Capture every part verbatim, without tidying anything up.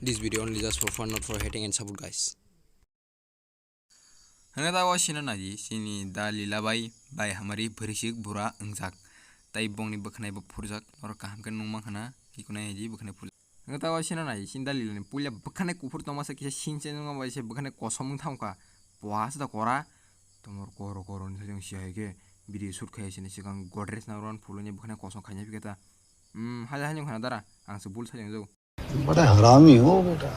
This video only just for fun, not for hating and support, guys. Hwnwi ta o sino naidi, chini da Lila bai, bai hamari bwrwisik bura wngjak. Tai bongni bwkhanai bo phurjak, norok kaham khe nung mankha na, ikonai haidi bwkhanai phurjak. Hwnwi ta o sino naidi, chini da Lila ni puila bwkhanai kuphur tongma se kisa sing se nungma bai se bwkhanai kosom wng thangkha. Poha se da kora, tomor koro koro ni sajong si hai khe, video shoot khai sini sikang Godrej na ron phuluni bwkhanai kosom khaina phikhe ta. Hmm, haja hanyung khana dara, ang se bul sajong jao. बड़ा हरामी हो बेटा।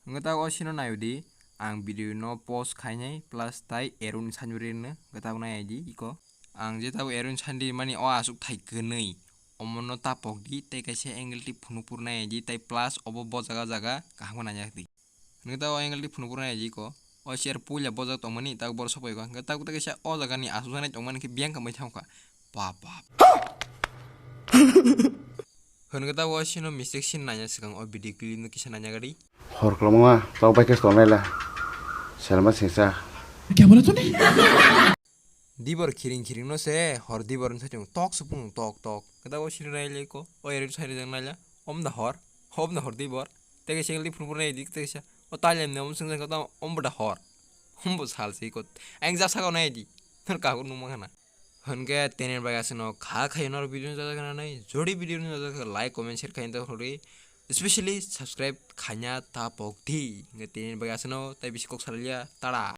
Hwnkhe ta o sino naio di, ang video no pause khainai plus tai Arun Sanjuri no hwnkhe ta nai di iko. Ang je ta Arun Sanjuri mani o aswk thai kwnwi, omo no ta pok di tei kaisa angle tip phunuk phuru nai di tai plus obo bo jaga jaga kaham khe nai di. Hwnkhe ta o angle tip phunuk phuru nai di iko. O chair puila bojak tongmani, tak bor sokoi kha. Hwnkhe tak tak kisa o jaga ni asuk janai tongmani khe biyang kamai thangkha. Pap, pap. Hwnkhe ta o sino mistake sin nanya swkang o video clip no kisa nanya gadi. Hor kwlwngma tok bai khe tongnai la. Selma singsa. Kya bola tune? Dibor khiring khiring no se hor dibor no sajung tok supung tok tok. Khe ta o sino nai le ko. O ere sai jang nai la. Om da hor. Om da hor dibor. Tege sengli phun phun nai dik tege sa. O tailem ne om sung jang khe ta om da hor. Om bo sal se ko. Ang ja saka nai di. Nor ka ko nung ma khana. Hwnkhe tenen bai aswkno kha khayo norok video no jajak nai. Jodi video no jajak khe like, comment, share khaina ta hori. Especially subscribe khaina ta pok di. Hwnkhe tenen bai aswkno tai bisi kok salya. Tada.